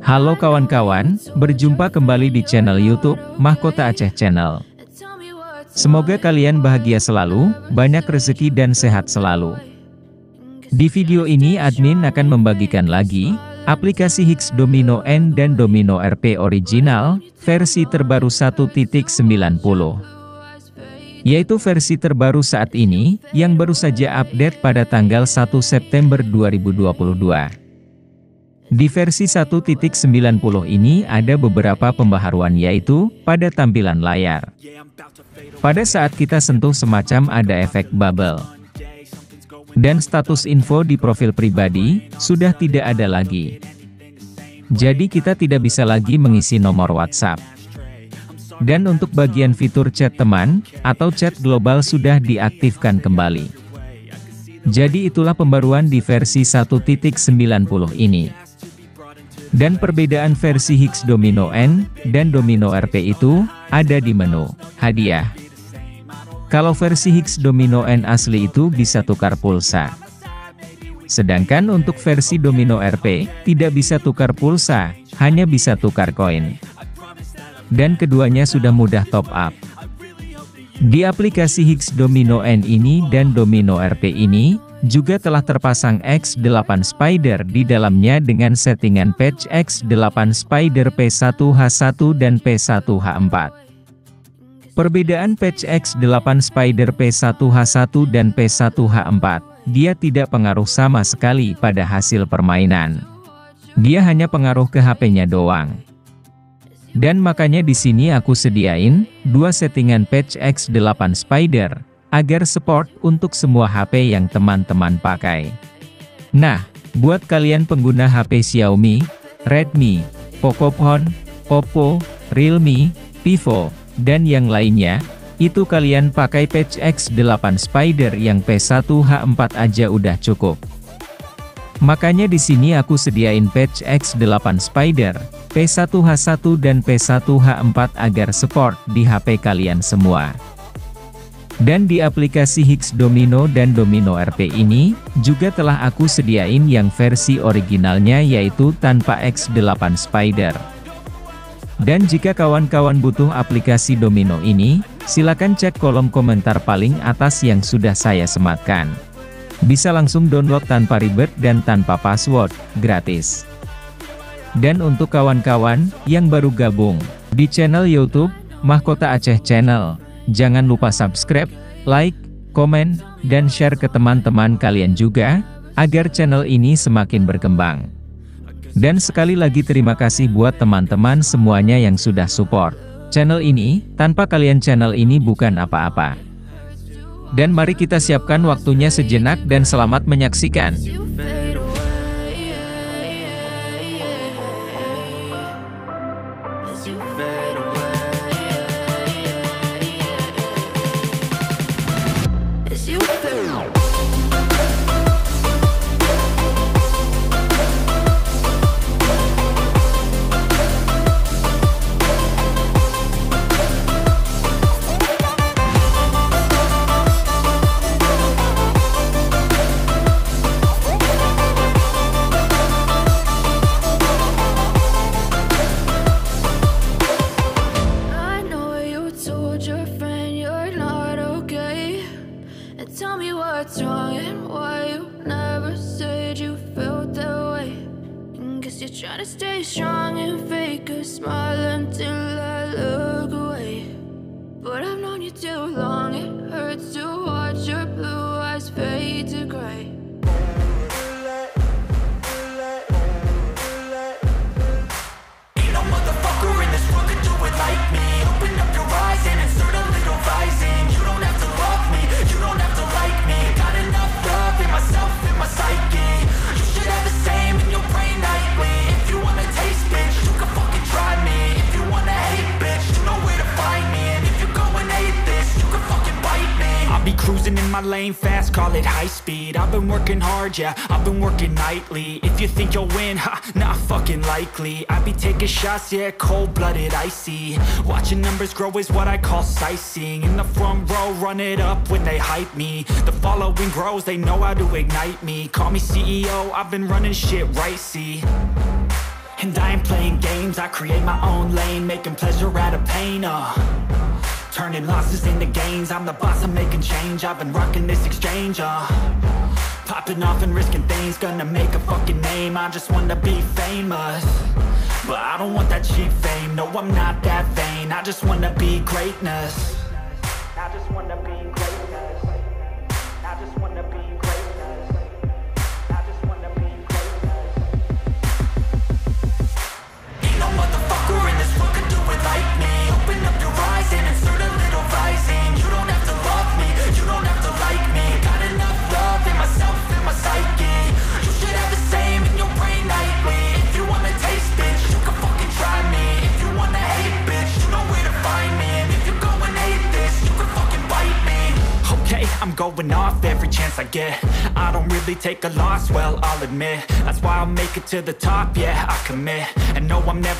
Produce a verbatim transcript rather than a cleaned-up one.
Halo kawan-kawan, berjumpa kembali di channel YouTube Mahkota Aceh Channel. Semoga kalian bahagia selalu, banyak rezeki dan sehat selalu. Di video ini admin akan membagikan lagi aplikasi Higgs Domino N dan Domino R P original versi terbaru satu titik sembilan puluh. Yaitu versi terbaru saat ini yang baru saja update pada tanggal satu September dua ribu dua puluh dua. Di versi satu titik sembilan puluh ini ada beberapa pembaharuan, yaitu pada tampilan layar. Pada saat kita sentuh semacam ada efek bubble. Dan status info di profil pribadi sudah tidak ada lagi. Jadi kita tidak bisa lagi mengisi nomor WhatsApp. Dan untuk bagian fitur chat teman atau chat global sudah diaktifkan kembali. Jadi itulah pembaruan di versi satu titik sembilan puluh ini. Dan perbedaan versi Higgs Domino N dan Domino R P itu ada di menu hadiah. Kalau versi Higgs Domino N asli itu bisa tukar pulsa. Sedangkan untuk versi Domino R P tidak bisa tukar pulsa, hanya bisa tukar koin. Dan keduanya sudah mudah top up. Di aplikasi Higgs Domino N ini dan Domino R P ini juga telah terpasang X delapan Spider di dalamnya dengan settingan patch X delapan Spider P satu H satu dan P satu H empat. Perbedaan patch X delapan Spider P satu H satu dan P satu H empat, dia tidak pengaruh sama sekali pada hasil permainan. Dia hanya pengaruh ke H P-nya doang. Dan makanya di sini aku sediain dua settingan patch X delapan Spider agar support untuk semua H P yang teman-teman pakai. Nah, buat kalian pengguna H P Xiaomi, Redmi, Pocophone, Oppo, Realme, Vivo, dan yang lainnya, itu kalian pakai patch X delapan Spider yang P satu H empat aja udah cukup. Makanya di sini aku sediain patch X delapan Spider, P satu H satu dan P satu H empat agar support di H P kalian semua. Dan di aplikasi Higgs Domino dan Domino R P ini juga telah aku sediain yang versi originalnya, yaitu tanpa X delapan Spider. Dan jika kawan-kawan butuh aplikasi Domino ini, silakan cek kolom komentar paling atas yang sudah saya sematkan. Bisa langsung download tanpa ribet dan tanpa password, gratis. Dan untuk kawan-kawan yang baru gabung di channel YouTube Mahkota Aceh Channel, jangan lupa subscribe, like, komen, dan share ke teman-teman kalian juga, agar channel ini semakin berkembang. Dan sekali lagi terima kasih buat teman-teman semuanya yang sudah support channel ini, tanpa kalian channel ini bukan apa-apa. Dan mari kita siapkan waktunya sejenak dan selamat menyaksikan. I know you told your friend you're not okay. And tell me what's wrong and why you never said you felt that way. And guess you're trying to stay strong and fake a smile until I look away. But I've known you too long, it hurts to watch your blue eyes fade to gray. Ain't no motherfucker in this world could do it like me. Open up your eyes and insert a little rising. You don't have to love me, you don't have to like me. Got enough love in myself, in my psyche. You should have the same in your brain nightly. If you wanna taste, bitch, you can fucking try me. If you wanna hate, bitch, you know where to find me. And if you go and hate this, you can fucking bite me. I be cruising in my lane fast, call it high speed. I've been working hard, yeah, I've been working nightly. If you think you'll win, ha, not fucking likely. I be taking shots, yeah, cold-blooded, icy. Watching numbers grow is what I call sightseeing. In the front row, run it up when they hype me. The following grows, they know how to ignite me. Call me C E O, I've been running shit right, see. And I ain't playing games, I create my own lane, making pleasure out of pain, uh. Turning losses into gains, I'm the boss, I'm making change, I've been rocking this exchange, uh. Popping off and risking things, gonna make a fucking name, I just wanna be famous. But I don't want that cheap fame, no, I'm not that vain, I just wanna be greatness. I just wanna be greatness. I just wanna be greatness. I just wanna be greatness. Ain't no motherfucker in this world could do it like me. Open up your eyes and insert a little rising. You don't have to love me, you don't have to like me. Got enough love in myself and my psyche. You should have the same in your brain nightly. If you wanna taste, bitch, you can fucking try me. If you wanna hate, bitch, you know where to find me. And if you go and hate this, you can fucking bite me. Okay, I'm going off every chance I get. I don't really take a loss, well, I'll admit. That's why I'll make it to the top, yeah, I commit. And no, I'm never